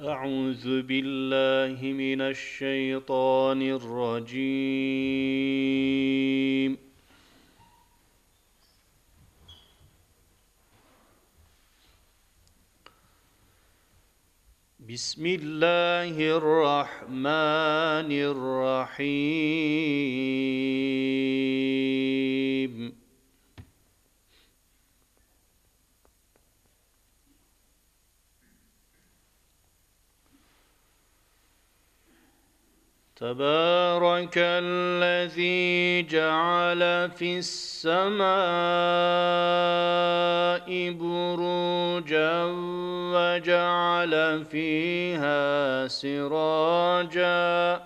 أعوذ بالله من الشيطان الرجيم. بسم الله الرحمن الرحيم. تبارك الذي جعل في السماء بروجا وجعل فيها سراجا.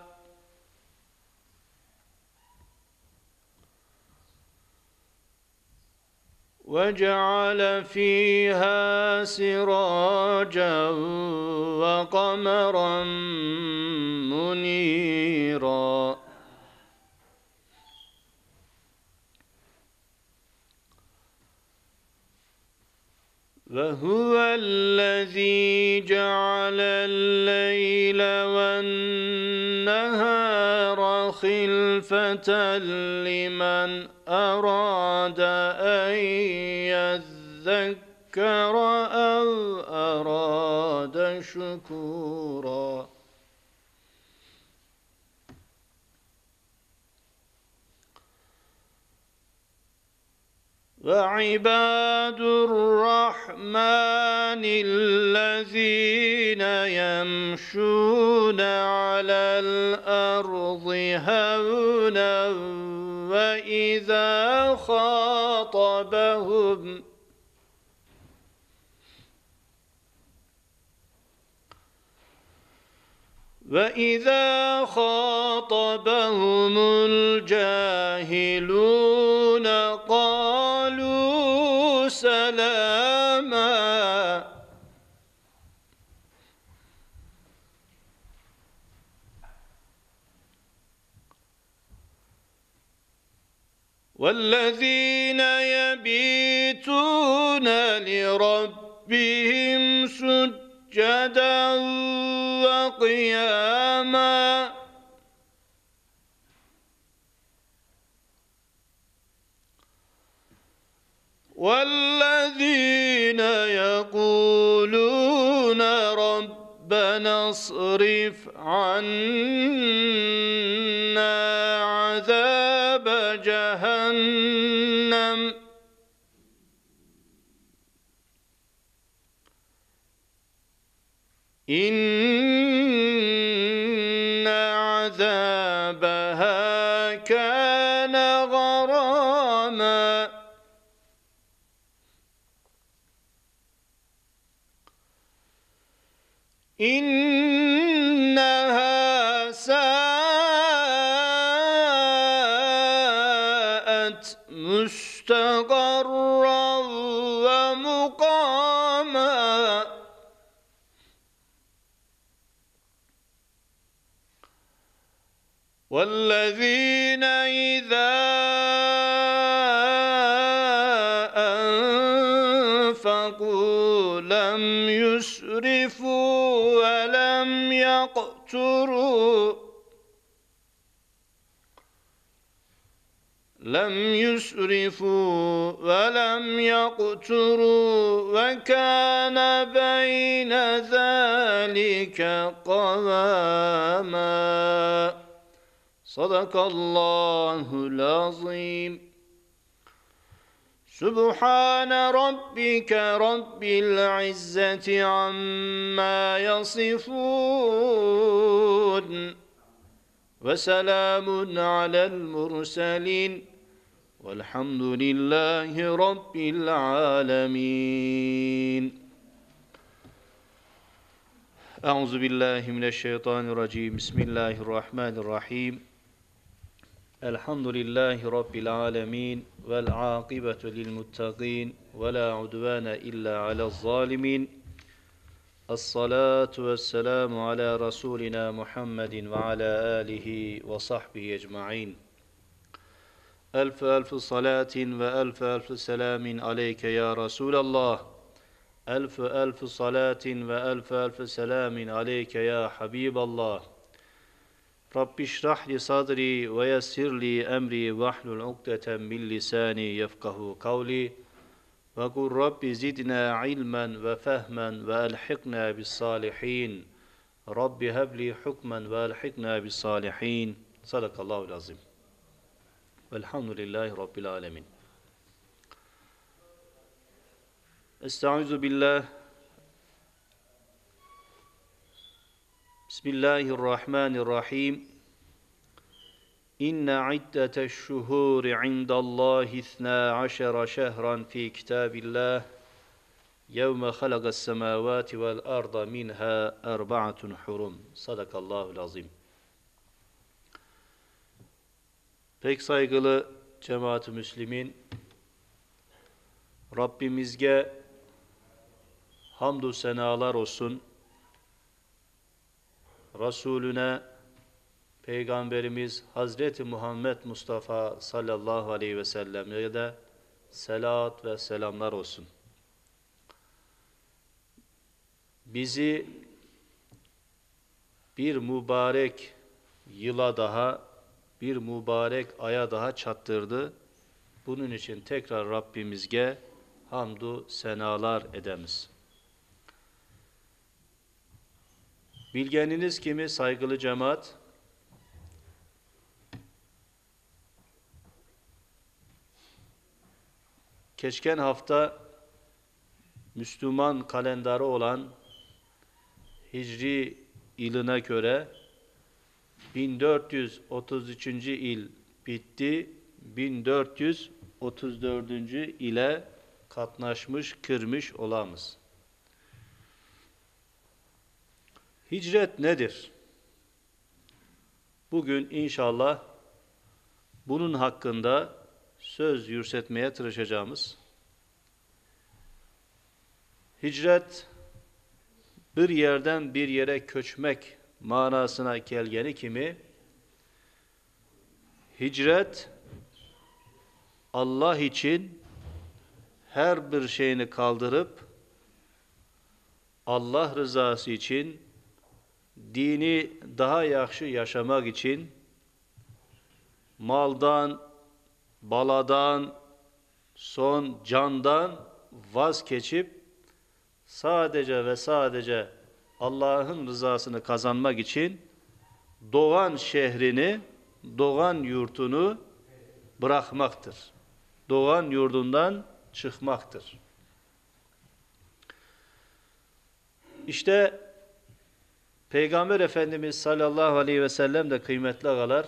وجعل فيها سراجا وقمرا منيرا. وهو الذي جعل الليل والنهار خلفة لمن أراد أن يذكر أو أراد شكورا. وعباد الرحمن الذين يمشون على الأرض هونا وإذا خاطبهم وإذا خاطبهم الجاهلون قالوا سلاما. والذين يبيتون لربهم سجدا وقياما. والذين يقولون ربنا اصرف عنا عذاب جهنم إن عذابها كان غراما. إنها ساءت مستقرا ومقاما. والذين إذا أنفقوا لم يسرفوا ولم يقتروا لم يسرفوا ولم يقتروا وكان بين ذلك قواما. صدق الله العظيم. سبحان ربك رب العزة عما يصفون وسلام على المرسلين والحمد لله رب العالمين. أعوذ بالله من الشيطان الرجيم. بسم الله الرحمن الرحيم. Elhamdülillahi Rabbil alemin vel akıbetu lil muttaqin ve la udvane illa alel zalimin. Es-salatu vesselamu ala Rasulina Muhammedin ve ala alihi ve sahbihi ecmain. Elf elf salatin ve elf elf selamin aleyke ya Resulallah. Elfü elfü salatin ve elfü elfü selamin aleyke ya Habiballah. Rabbi şrah li sadri ve yessir li emri vahlul ukdeten min lisani yefkahu kavli. Ve kul Rabbi zidna ilmen ve fehmen ve elhikna bis salihin. Rabbi hebli hukmen ve elhikna bis salihin. Sadakallahu azim. Velhamdülillahi Rabbil alemin. Estaizu billah. Bismillahirrahmanirrahim. İnne iddeteş şuhuri indallahi isna aşara şehran fi kitabillah. Yevme halakas semavati vel arda minha erbaatun hurum. Sadakallahu azim. Pek saygılı cemaat-i müslimin, Rabbimizge hamdü senalar olsun. Resulüne, Peygamberimiz Hazreti Muhammed Mustafa sallallahu aleyhi ve sellem'e de selat ve selamlar olsun. Bizi bir mübarek yıla daha, bir mübarek aya daha çattırdı. Bunun için tekrar Rabbimizge hamdü senalar edemiz. Bilgeniniz kimi saygılı cemaat, Keçken hafta Müslüman kalendarı olan Hicri yılına göre 1433. yıl bitti. 1434. ile katnaşmış, kırmış olamız. Hicret nedir? Bugün inşallah bunun hakkında söz yürütmeye çalışacağımız. Hicret bir yerden bir yere köçmek manasına gelgeni kimi hicret Allah için her bir şeyini kaldırıp Allah rızası için dini daha yaxşı yaşamak için maldan, baladan, son candan vazgeçip sadece ve sadece Allah'ın rızasını kazanmak için doğan şehrini, doğan yurtunu bırakmaktır. Doğan yurdundan çıkmaktır. İşte Peygamber Efendimiz sallallahu aleyhi ve sellem de kıymetli ağalar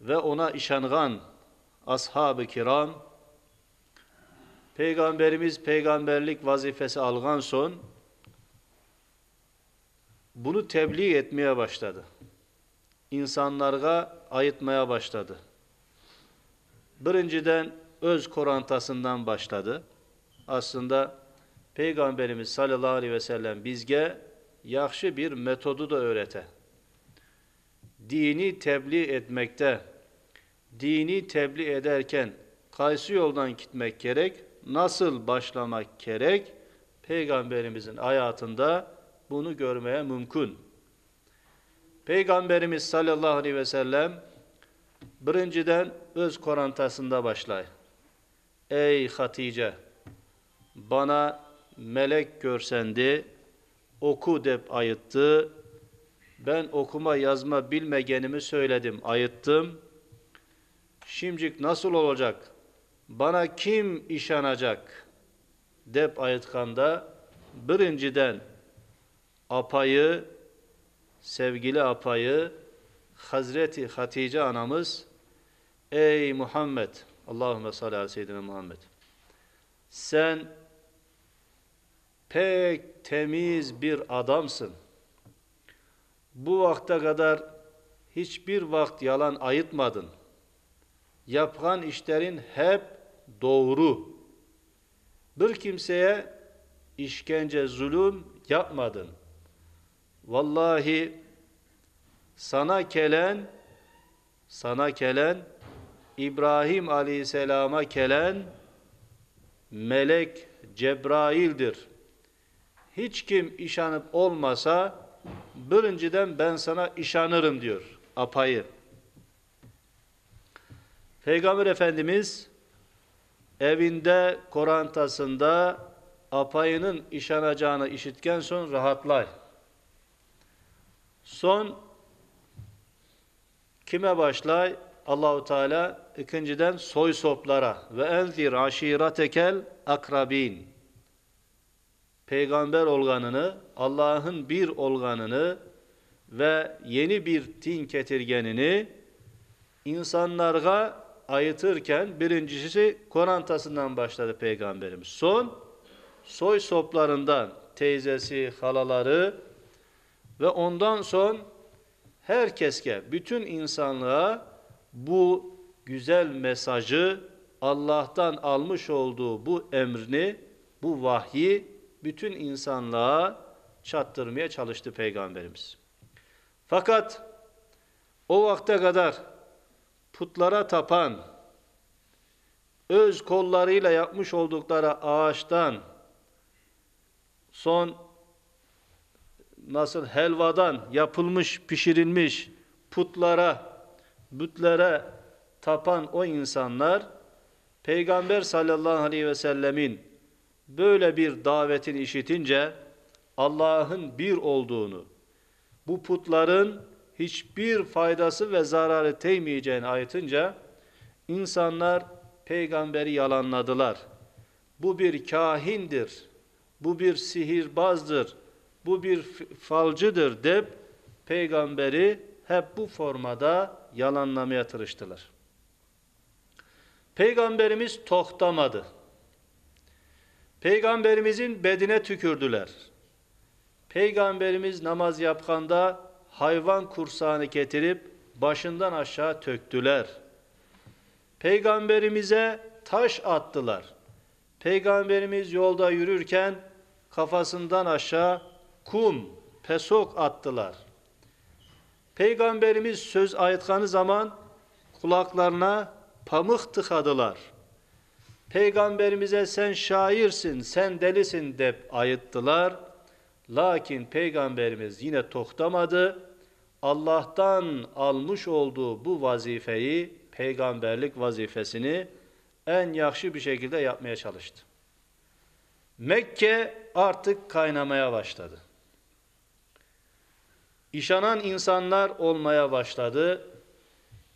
ve ona işangan ashab-ı kiram Peygamberimiz peygamberlik vazifesi algan son bunu tebliğ etmeye başladı. İnsanlara ayıtmaya başladı. Birinciden öz korantasından başladı. Aslında Peygamberimiz sallallahu aleyhi ve sellem bizge yaxşı bir metodu da öğrete. Dini tebliğ etmekte, dini tebliğ ederken kaysı yoldan gitmek gerek, nasıl başlamak gerek, Peygamberimizin hayatında bunu görmeye mümkün. Peygamberimiz sallallahu aleyhi ve sellem birinciden öz korantasında başlay. Ey Hatice, bana melek görsendi, oku dep ayıttı. Ben okuma yazma bilmegenimi söyledim, ayıttım. Şimcik nasıl olacak? Bana kim işanacak? Dep ayıtkanda birinciden apayı, sevgili apayı Hazreti Hatice anamız Ey Muhammed, Allahümme salli ala seyyidina Muhammed. Sen pek temiz bir adamsın. Bu vakte kadar hiçbir vakt yalan ayıtmadın. Yapılan işlerin hep doğru. Bir kimseye işkence, zulüm yapmadın. Vallahi sana kelen, sana kelen, İbrahim Aleyhisselam'a kelen melek Cebraildir. Hiç kim işanıp olmasa, birinciden ben sana işanırım diyor apayı. Peygamber Efendimiz evinde, korantasında apayının işanacağını işitken soñ rahatlay. Soñ kime başlay? Allahu Teala ikinciden soy-soplara ve enzir aşiretekel akrabin. Peygamber olğanını, Allah'ın bir olğanını ve yeni bir din ketirgenini insanlarğa ayıtırken birincisi korantasından başladı Peygamberimiz. Soñ soy-soplarından teyzesi, halaları ve ondan soñ herkeske, bütün insanlığa bu güzel mesajı, Allah'tan almış olduğu bu emrini, bu vahyi bütün insanlığa çattırmaya çalıştı Peygamberimiz. Fakat o vaqta qadar putlara tapan, öz kollarıyla yapmış oldukları ağaçtan, soñ nasıl helvadan yapılmış, pişirilmiş putlara, bütlere tapan o insanlar, Peygamber sallallahu aleyhi ve sellemin böyle bir davetini işitince, Allah'ın bir olduğunu, bu putların hiçbir faydası ve zararı değmeyeceğini ayıtınca, insanlar peygamberi yalanladılar. Bu bir kahindir, bu bir sihirbazdır, bu bir falcıdır dep peygamberi hep bu formada yalanlamaya tırıştılar. Peygamberimiz toqtamadı. Peygamberimizin bedine tükürdüler. Peygamberimiz namaz yapqanda hayvan kursağını ketirip başından aşağı töktüler. Peygamberimize taş attılar. Peygamberimiz yolda yürürken kafasından aşağı kum, pesok attılar. Peygamberimiz söz aytqanı zaman qulaqlarına pamıq tıqadılar. Peygamberimize sen şairsin, sen delisin dep ayttılar. Lakin Peygamberimiz yine toqtamadı. Allah'tan almış olduğu bu vazifeyi, peygamberlik vazifesini en yahşı bir şekilde yapmaya çalıştı. Mekke artık kaynamaya başladı. İşanan insanlar olmaya başladı.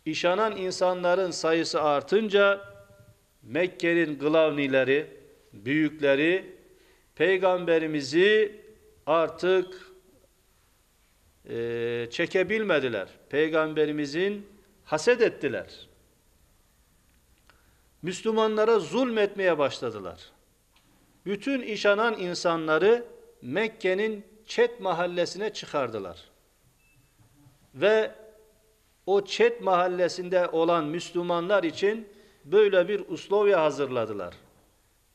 İşanan insanların sayısı artınca Mekke'nin glavnileri, büyükleri Peygamberimizi artık e, çekebilmediler. Peygamberimizin haset ettiler. Müslümanlara zulmetmeye başladılar. Bütün işanan insanları Mekke'nin Çet mahallesine çıkardılar. Ve o Çet mahallesinde olan Müslümanlar için böyle bir uslovya hazırladılar.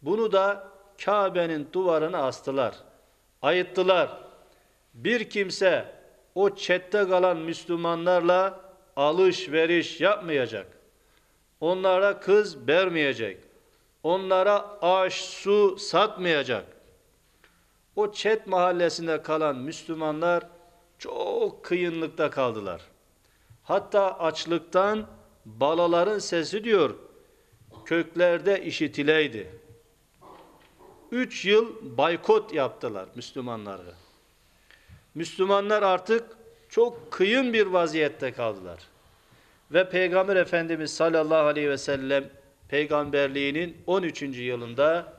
Bunu da Kabe'nin duvarına astılar. Ayıttılar. Bir kimse o çette kalan Müslümanlarla alışveriş yapmayacak. Onlara kız vermeyecek. Onlara aş, su satmayacak. O Çet mahallesinde kalan Müslümanlar çok kıyınlıkta kaldılar. Hatta açlıktan balaların sesi diyor köklerde işitileydi. 3 yıl baykot yaptılar Müslümanları. Müslümanlar artık çok kıyın bir vaziyette kaldılar. Ve Peygamber Efendimiz sallallahu aleyhi ve sellem peygamberliğinin 13. yılında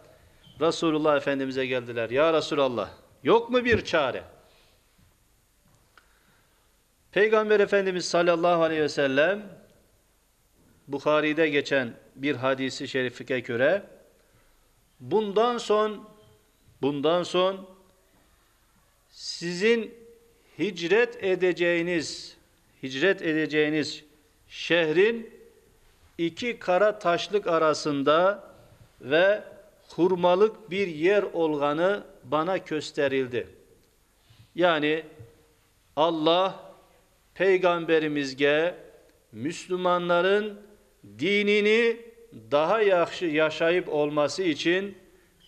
Resulullah Efendimiz'e geldiler. Ya Resulallah yok mu bir çare? Peygamber Efendimiz sallallahu aleyhi ve sellem Buhari'de geçen bir hadisi şerifike göre bundan son bundan son sizin hicret edeceğiniz hicret edeceğiniz şehrin iki kara taşlık arasında ve hurmalık bir yer olğanı bana gösterildi. Yani Allah peygamberimizge Müslümanların dinini daha yaxşı yaşayıp olması için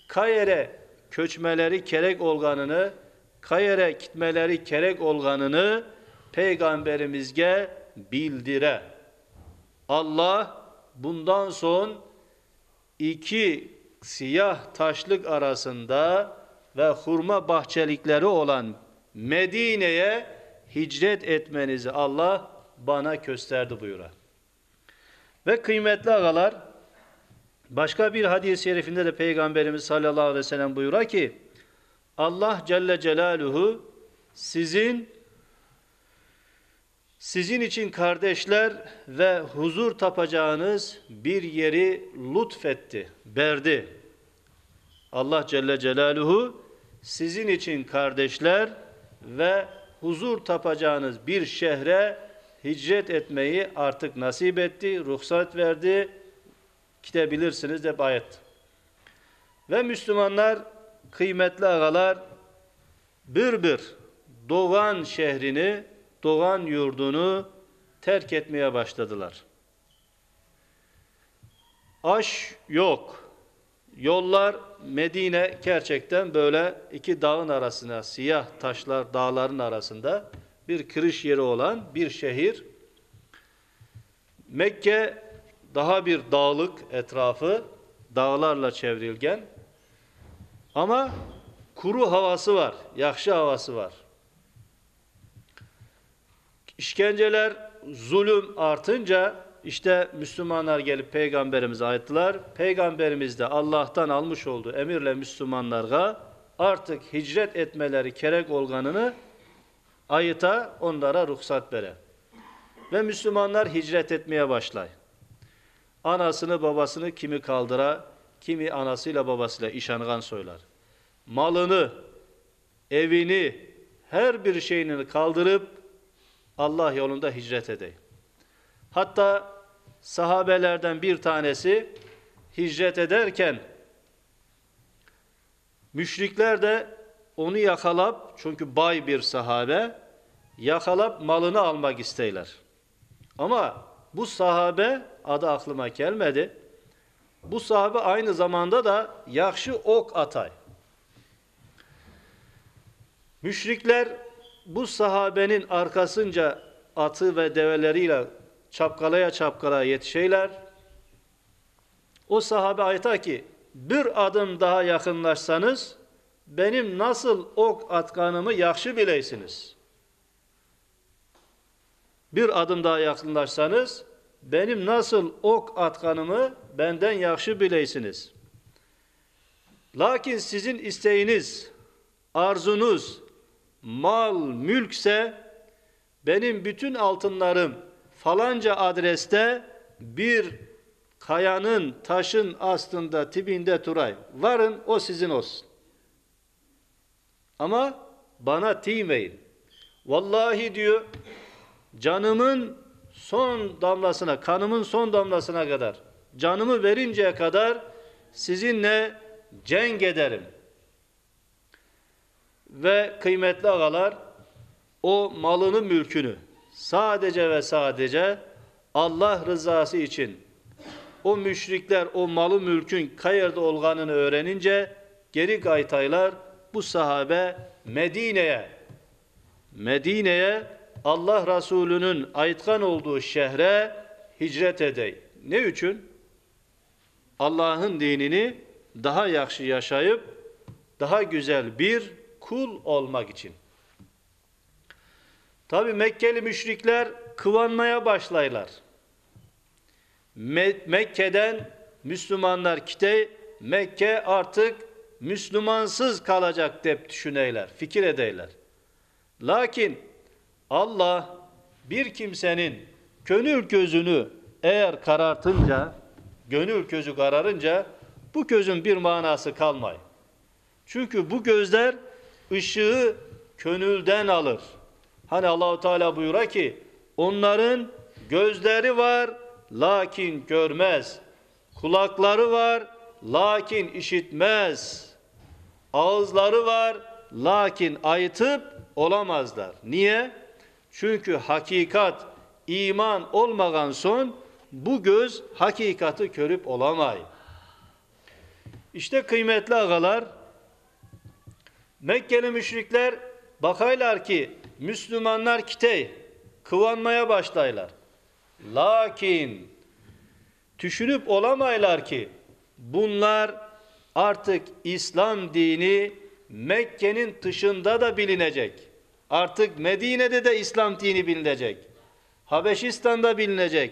Kayere köçmeleri kerek olğanını, kayere gitmeleri kerek olğanını Peygamberimizge bildire. Allah bundan soñ iki siyah taşlık arasında ve hurma bahçelikleri olan Medine'ye hicret etmenizi Allah bana gösterdi buyura. Ve kıymetli ağalar, başka bir hadis-i şerifinde de Peygamberimiz sallallahu aleyhi ve sellem buyura ki, Allah Celle Celaluhu sizin sizin için kardeşler ve huzur tapacağınız bir yeri lütfetti, berdi. Allah Celle Celaluhu sizin için kardeşler ve huzur tapacağınız bir şehre hicret etmeyi artık nasip etti, ruhsat verdi, gidebilirsiniz de ayet. Ve Müslümanlar, kıymetli ağalar, bir bir doğan şehrini, doğan yurdunu terk etmeye başladılar. Aş yok. Yollar Medine gerçekten böyle iki dağın arasına, siyah taşlar dağların arasında bir kırış yeri olan bir şehir. Mekke daha bir dağlık etrafı, dağlarla çevrilgen. Ama kuru havası var, yakşı havası var. İşkenceler, zulüm artınca işte Müslümanlar gelip Peygamberimize ayettiler. Peygamberimiz de Allah'tan almış olduğu emirle Müslümanlara artık hicret etmeleri kerek olganını ayıta onlara ruhsat vere. Ve Müslümanlar hicret etmeye başlay. Anasını babasını kimi kaldıra, kimi anasıyla babasıyla işangan soylar. Malını, evini, her bir şeyini kaldırıp Allah yolunda hicret edey. Hatta sahabelerden bir tanesi hicret ederken müşrikler de onu yakalap, çünkü bay bir sahabe, yakalap malını almak isteyler. Ama bu sahabe, adı aklıma gelmedi, bu sahabe aynı zamanda da yakşı ok atay. Müşrikler bu sahabenin arkasınca atı ve develeriyle çapkalaya çapkalaya yetişeyler. O sahabe ayta ki bir adım daha yakınlaşsanız benim nasıl ok atkanımı yakşı bileysiniz. Bir adım daha yakınlaşsanız benim nasıl ok atkanımı benden yakşı bileysiniz. Lakin sizin isteğiniz, arzunuz, mal, mülkse benim bütün altınlarım falanca adreste bir kayanın, taşın astında, tibinde turay. Varın o sizin olsun. Ama bana tiymeyin. Vallahi diyor canımın son damlasına, kanımın son damlasına kadar, canımı verinceye kadar sizinle cenk ederim. Ve kıymetli ağalar o malını mülkünü sadece ve sadece Allah rızası için o müşrikler o malı mülkün kayırda olganını öğrenince geri gaytaylar bu sahabe Medine'ye Medine'ye Allah Resulü'nün aytkan olduğu şehre hicret edey. Ne için? Allah'ın dinini daha yaxşı yaşayıp daha güzel bir kul olmak için. Tabi Mekkeli müşrikler kıvanmaya başlaylar. Mekke'den Müslümanlar kite Mekke artık Müslümansız kalacak dep düşüneyler, fikir edeyler. Lakin Allah bir kimsenin gönül gözünü eğer karartınca, gönül gözü kararınca bu gözün bir manası kalmay. Çünkü bu gözler ışığı könülden alır. Hani Allahu Teala buyura ki onların gözleri var lakin görmez. Kulakları var lakin işitmez. Ağızları var lakin ayıtıp olamazlar. Niye? Çünkü hakikat iman olmagan son bu göz hakikati körüp olamay. İşte kıymetli ağalar, Mekkeli müşrikler bakaylar ki Müslümanlar kitey, kıvanmaya başlaylar. Lakin tüşünip olamaylar ki bunlar artık İslam dini Mekke'nin dışında da bilinecek. Artık Medine'de de İslam dini bilinecek. Habeşistan'da bilinecek.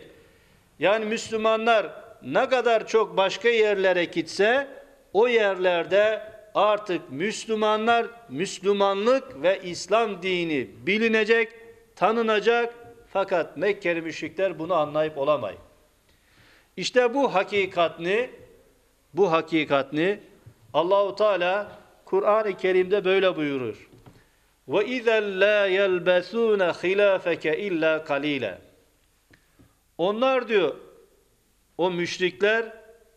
Yani Müslümanlar ne kadar çok başka yerlere gitse o yerlerde artık Müslümanlar, Müslümanlık ve İslam dini bilinecek, tanınacak. Fakat Mekkeli müşrikler bunu anlayıp olamay. İşte bu hakikatni, bu hakikatni Allahu Teala Kur'an-ı Kerim'de böyle buyurur. Ve izen la yelbesune hilafeke illa kalile. Onlar diyor o müşrikler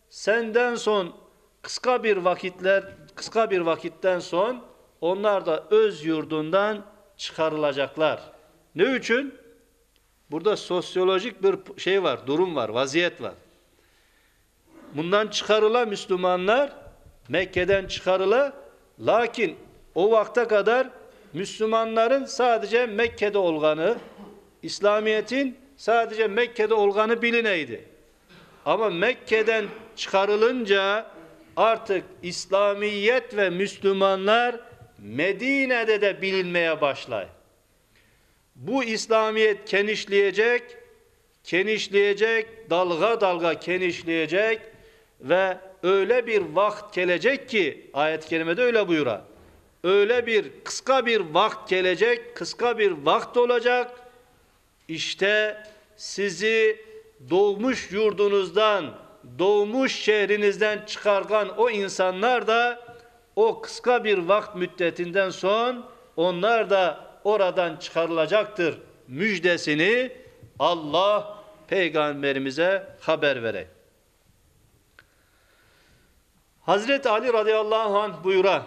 senden son kısa bir vakitler kısa bir vakitten son onlar da öz yurdundan çıkarılacaklar. Ne için? Burada sosyolojik bir şey var, durum var, vaziyet var. Bundan çıkarılan Müslümanlar Mekke'den çıkarıla lakin o vakte kadar Müslümanların sadece Mekke'de olganı, İslamiyet'in sadece Mekke'de olganı bilineydi. Ama Mekke'den çıkarılınca artık İslamiyet ve Müslümanlar Medine'de de bilinmeye başlay. Bu İslamiyet genişleyecek, genişleyecek, dalga dalga genişleyecek ve öyle bir vakt gelecek ki ayet-i kerimede öyle buyura. Öyle bir kısa bir vakt gelecek, kısa bir vakt olacak. İşte sizi doğmuş yurdunuzdan, doğmuş şehrinizden çıkargan o insanlar da o kısa bir vakt müddetinden son onlar da oradan çıkarılacaktır müjdesini Allah peygamberimize haber vere. Hazreti Ali radıyallahu anh buyura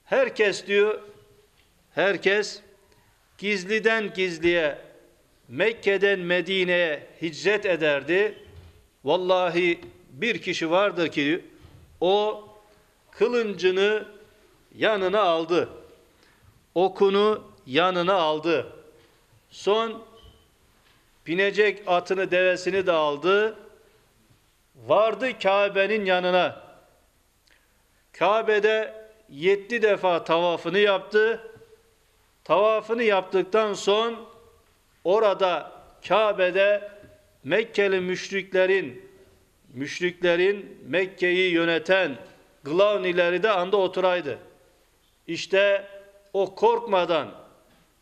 herkes diyor herkes gizliden gizliye Mekke'den Medine'ye hicret ederdi. Vallahi bir kişi vardır ki o kılıncını yanına aldı. Okunu yanına aldı. Son binecek atını devesini de aldı. Vardı Kabe'nin yanına. Kabe'de 7 defa tavafını yaptı. Tavafını yaptıktan son orada Kabe'de Mekkeli müşriklerin Mekke'yi yöneten Glavnileri de anda oturaydı. İşte o korkmadan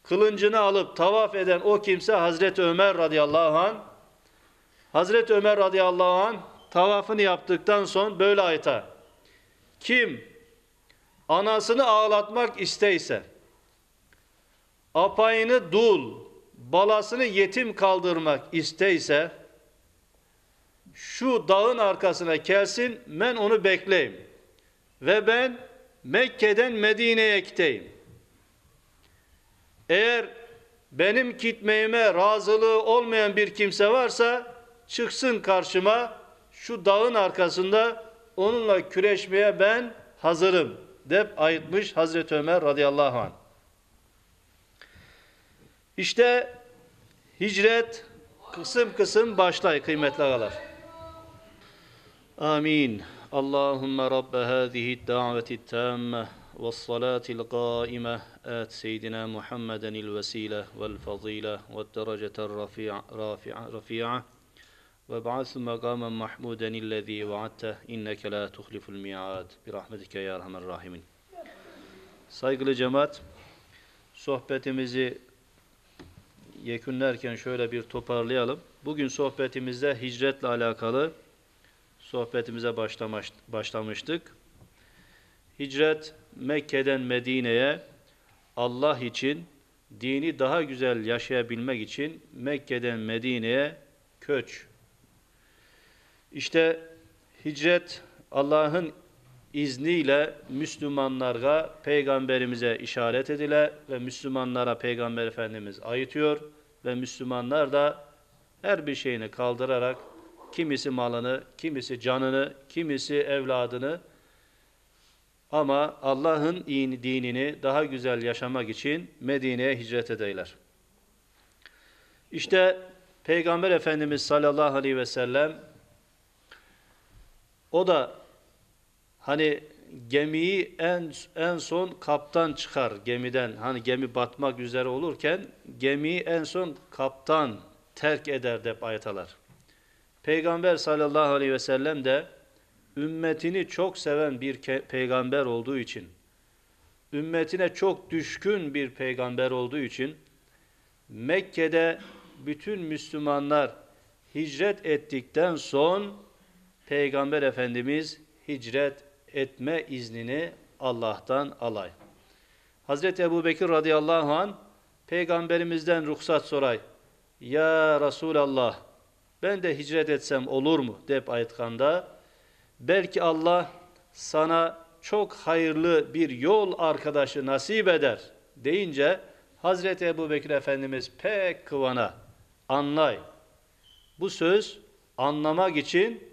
kılıncını alıp tavaf eden o kimse Hazreti Ömer radıyallahu anh. Hazreti Ömer radıyallahu anh tavafını yaptıktan son böyle ayta. Kim anasını ağlatmak isteyse, apayını dul, balasını yetim kaldırmak isteyse, şu dağın arkasına gelsin, ben onu bekleyeyim. Ve ben Mekke'den Medine'ye gideyim. Eğer benim gitmeyime razılığı olmayan bir kimse varsa çıksın karşıma, şu dağın arkasında onunla küreşmeye ben hazırım dep ayıtmış Hazreti Ömer radıyallahu anh. İşte hicret kısım kısım başlay kıymetli ağalar. Amin. Allahümme Rabbe hâzihi daveti tamme ve salatil kaime at seyyidina Muhammeden il vesile vel fazile ve derecetel rafi'a ve ba'ath makamen mahmuden illezî vaadte inneke la tuhliful mi'ad bi rahmetike ya erhamer rahimin. Saygılı cemaat, sohbetimizi yekünlerken şöyle bir toparlayalım. Bugün sohbetimizde hicretle alakalı sohbetimize başlamıştık. Hicret Mekke'den Medine'ye Allah için, dini daha güzel yaşayabilmek için Mekke'den Medine'ye köç. İşte hicret Allah'ın izniyle Müslümanlara, Peygamberimize işaret edile ve Müslümanlara Peygamber Efendimiz ayıtıyor ve Müslümanlar da her bir şeyini kaldırarak Kimisi malını, kimisi canını, kimisi evladını ama Allah'ın dinini daha güzel yaşamak için Medine'ye hicret edeyler. İşte Peygamber Efendimiz sallallahu aleyhi ve sellem o da hani gemiyi en en son kaptan çıkar gemiden. Hani gemi batmak üzere olurken gemiyi en son kaptan terk eder dep aytalar. Peygamber sallallahu aleyhi ve sellem de ümmetini çok seven bir peygamber olduğu için, ümmetine çok düşkün bir peygamber olduğu için Mekke'de bütün Müslümanlar hicret ettikten son Peygamber Efendimiz hicret etme iznini Allah'tan alay. Hazreti Ebu Bekir radıyallahu an peygamberimizden ruhsat soray. Ya Resulallah ben de hicret etsem olur mu dep aytqanda belki Allah sana çok hayırlı bir yol arkadaşı nasip eder deyince Hazreti Ebu Bekir Efendimiz pek kıvana, anlay. Bu söz anlamak için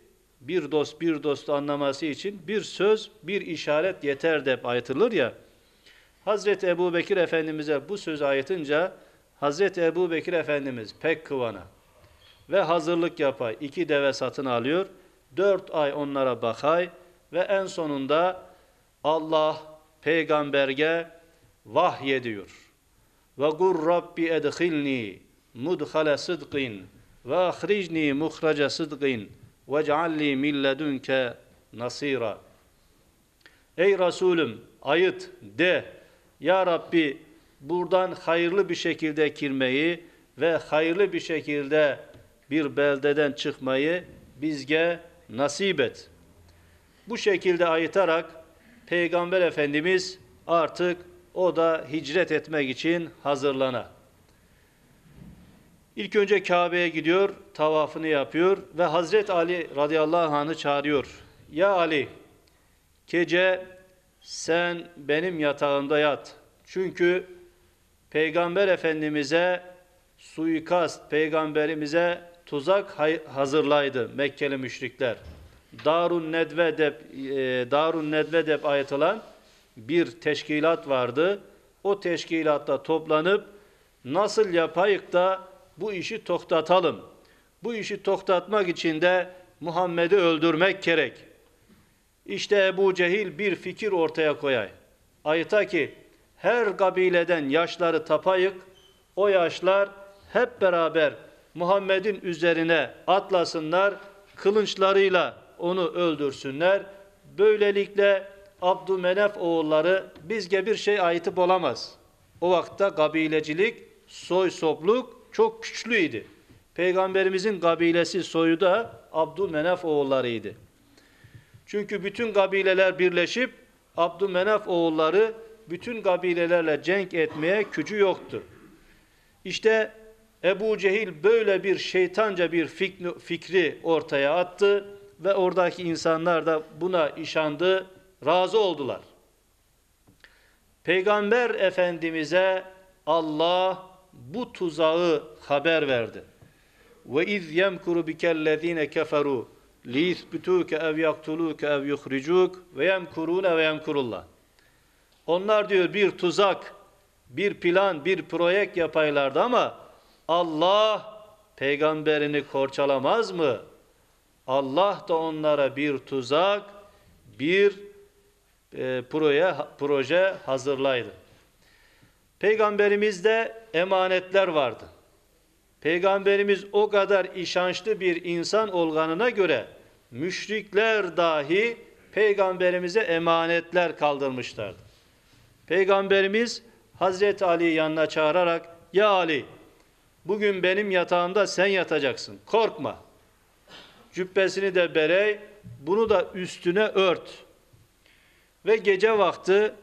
bir dost bir dostu anlaması için bir söz bir işaret yeter dep aytılır ya. Hazreti Ebu Bekir Efendimiz'e bu sözü ayıtınca Hazreti Ebu Bekir Efendimiz pek kıvana ve hazırlık yapay. 2 deve satın alıyor. 4 ay onlara bakay ve en sonunda Allah peygamberge vahyediyor. Ve gur Rabbi edhilni mudhale sıdkın ve ahricni muhraca sıdkın ve cealli min ledunke nasira. Ey Resulüm ayıt de Ya Rabbi buradan hayırlı bir şekilde girmeyi ve hayırlı bir şekilde bir beldeden çıkmayı bizge nasip et. Bu şekilde ayıtarak Peygamber Efendimiz artık o da hicret etmek için hazırlana. İlk önce Kabe'ye gidiyor, tavafını yapıyor ve Hazret Ali radıyallahu anh'ı çağırıyor. Ya Ali, gece sen benim yatağımda yat. Çünkü Peygamber Efendimiz'e suikast, peygamberimize tuzak hazırlaydı Mekkeli müşrikler. Darun Nedve dep, e, Darun Nedve dep ayıtılan bir teşkilat vardı. O teşkilatta toplanıp nasıl yapayık da bu işi toktatalım. Bu işi toktatmak için de Muhammed'i öldürmek gerek. İşte Ebu Cehil bir fikir ortaya koyay. Ayıta ki her kabileden yaşları tapayık, o yaşlar hep beraber Muhammed'in üzerine atlasınlar, kılınçlarıyla onu öldürsünler. Böylelikle Abdümenef oğulları bizge bir şey ayıtıp olamaz. O vakitte kabilecilik, soy sopluk çok güçlüydü. Peygamberimizin kabilesi soyu da Abdümenef oğullarıydı. Çünkü bütün kabileler birleşip Abdümenef oğulları bütün kabilelerle cenk etmeye gücü yoktu. İşte Ebu Cehil böyle bir şeytanca bir fikri ortaya attı ve oradaki insanlar da buna işandı, razı oldular. Peygamber Efendimiz'e Allah bu tuzağı haber verdi. Ve iz yemkuru bikellezine keferu liyisbituke ev yaktuluke ev yuhricuk ve yemkurune ve yemkurullah. Onlar diyor bir tuzak, bir plan, bir proyek yapaylardı ama Allah peygamberini korçalamaz mı? Allah da onlara bir tuzak, bir e, proje, proje hazırlaydı. Peygamberimizde emanetler vardı. Peygamberimiz o kadar işançlı bir insan olganına göre müşrikler dahi peygamberimize emanetler kaldırmışlardı. Peygamberimiz Hazreti Ali'yi yanına çağırarak ya Ali bugün benim yatağımda sen yatacaksın korkma. Cübbesini de berey bunu da üstüne ört. Ve gece vakti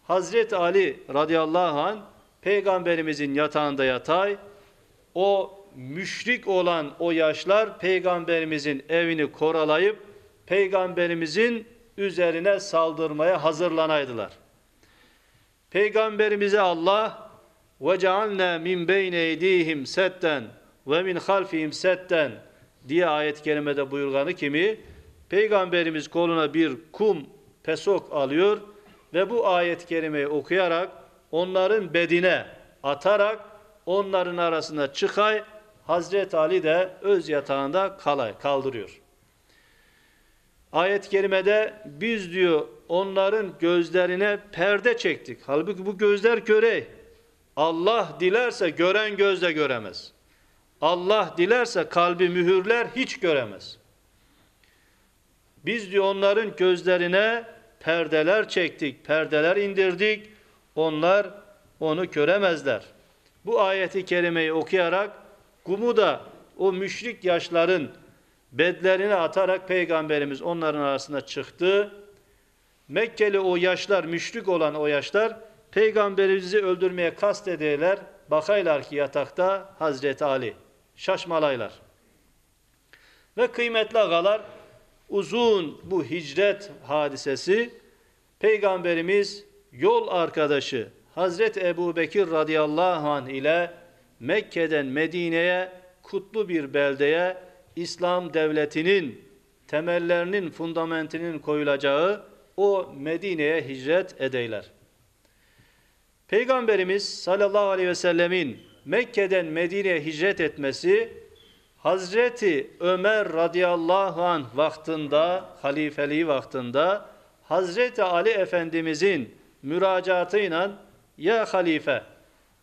Hazreti Ali radıyallahu an peygamberimizin yatağında yatay o müşrik olan o yaşlar peygamberimizin evini koralayıp peygamberimizin üzerine saldırmaya hazırlanaydılar. Peygamberimize Allah ve cealna min beyne eydihim setten ve min halfihim setten. diye ayet-i kerimede buyurğanı kimi, Peygamberimiz qoluna bir kum, pesok alıyor ve bu ayet-i kerimeyi oquyarak, onların bedine ataraq, onların arasına çıqay, Hazreti Ali de öz yatağında qalay, qaldırıyor. Ayet-i kerimede biz diyor onların gözlerine perde çektik. Halbuki bu gözler körey. Allah dilerse gören göz de göremez. Allah dilerse kalbi mühürler hiç göremez. Biz diyor onların gözlerine perdeler çektik, perdeler indirdik. Onlar onu göremezler. Bu ayeti kerimeyi okuyarak kumu da o müşrik yaşların bedlerine atarak Peygamberimiz onların arasına çıktı. Mekkeli o yaşlar, müşrik olan o yaşlar Peygamberimizi öldürmeye kast ederler. Bakaylar ki yatakta Hazreti Ali. Şaşmalaylar. Ve kıymetli ağalar uzun bu hicret hadisesi Peygamberimiz yol arkadaşı Hazreti Ebu Bekir radıyallahu anh ile Mekke'den Medine'ye kutlu bir beldeye İslam devletinin temellerinin fundamentinin koyulacağı o Medine'ye hicret edeyler. Peygamberimiz sallallahu aleyhi ve sellemin Mekke'den Medine'ye hicret etmesi Hazreti Ömer radıyallahu anh vaktinde, halifeliği vaktinde Hazreti Ali Efendimizin müracaatıyla ya halife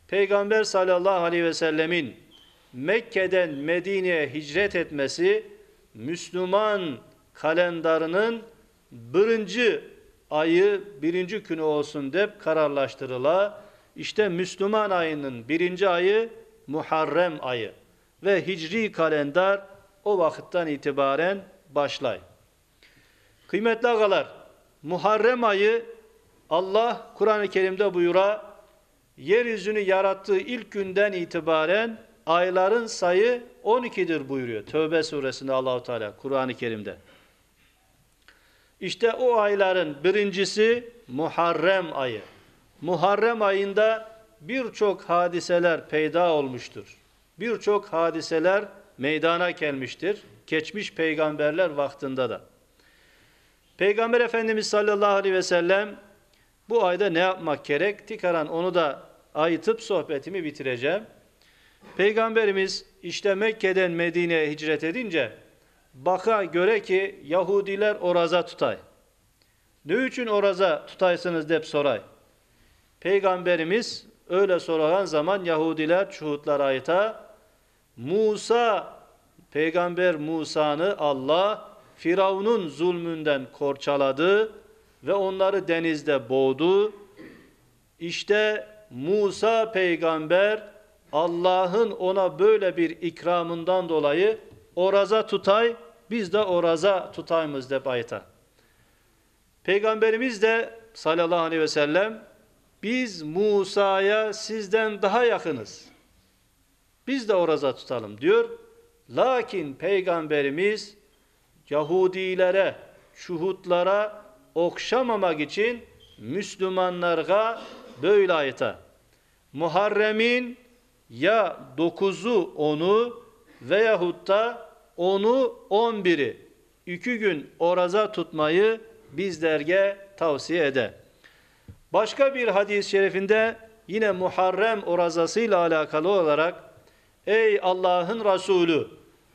Peygamber sallallahu aleyhi ve sellemin Mekke'den Medine'ye hicret etmesi Müslüman kalendarının birinci ayı birinci günü olsun dep kararlaştırıla. İşte Müslüman ayının birinci ayı Muharrem ayı ve Hicri kalendar o vakitten itibaren başlay. Kıymetli ağalar, Muharrem ayı Allah Kur'an-ı Kerim'de buyura yeryüzünü yarattığı ilk günden itibaren ayların sayı 12'dir buyuruyor. Tövbe suresinde Allahu Teala Kur'an-ı Kerim'de. İşte o ayların birincisi Muharrem ayı. Muharrem ayında birçok hadiseler peyda olmuştur. Birçok hadiseler meydana gelmiştir. Geçmiş peygamberler vaktinde de. Peygamber Efendimiz sallallahu aleyhi ve sellem bu ayda ne yapmak gerek? Tikaran onu da ayıtıp sohbetimi bitireceğim. Peygamberimiz işte Mekke'den Medine'ye hicret edince baka göre ki Yahudiler oraza tutay. Ne için oraza tutaysınız dep soray. Peygamberimiz öyle soran zaman Yahudiler Çuhutlar ayta Musa Peygamber Musa'nı Allah Firavun'un zulmünden korçaladı ve onları denizde boğdu. İşte Musa peygamber Allah'ın ona böyle bir ikramından dolayı oraza tutay, biz de oraza tutayımız dep ayta. Peygamberimiz de sallallahu aleyhi ve sellem biz Musa'ya sizden daha yakınız. Biz de oraza tutalım diyor. Lakin Peygamberimiz Yahudilere, Şuhutlara okşamamak için Müslümanlara böyle ayeta. Muharrem'in ya 9'u 10'u veyahut da 10'u 11'i iki gün oraza tutmayı bizlerge tavsiye eder. Başka bir hadis-i şerifinde yine Muharrem orazasıyla alakalı olarak ey Allah'ın Resulü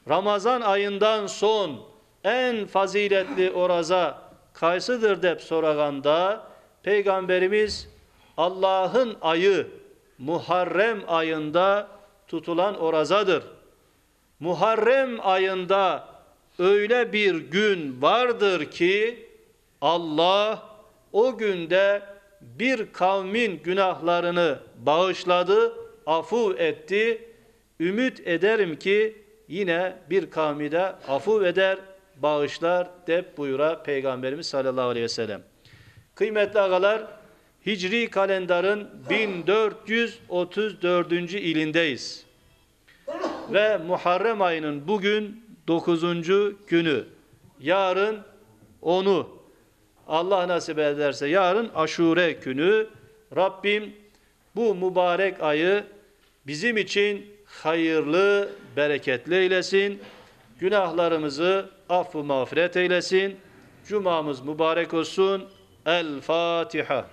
Ramazan ayından son en faziletli oraza kaysıdır dep sorağanda Peygamberimiz Allah'ın ayı Muharrem ayında tutulan orazadır. Muharrem ayında öyle bir gün vardır ki Allah o günde bir kavmin günahlarını bağışladı, afu etti. Ümit ederim ki yine bir kavmi de afu eder, bağışlar dep buyura Peygamberimiz sallallahu aleyhi ve sellem. Kıymetli ağalar, Hicri kalendarın 1434. ilindeyiz. Ve Muharrem ayının bugün 9. günü. Yarın 10'u. Allah nasip ederse yarın Aşure günü. Rabbim bu mübarek ayı bizim için hayırlı, bereketli eylesin. Günahlarımızı affu mağfiret eylesin. Cumamız mübarek olsun. El Fatiha.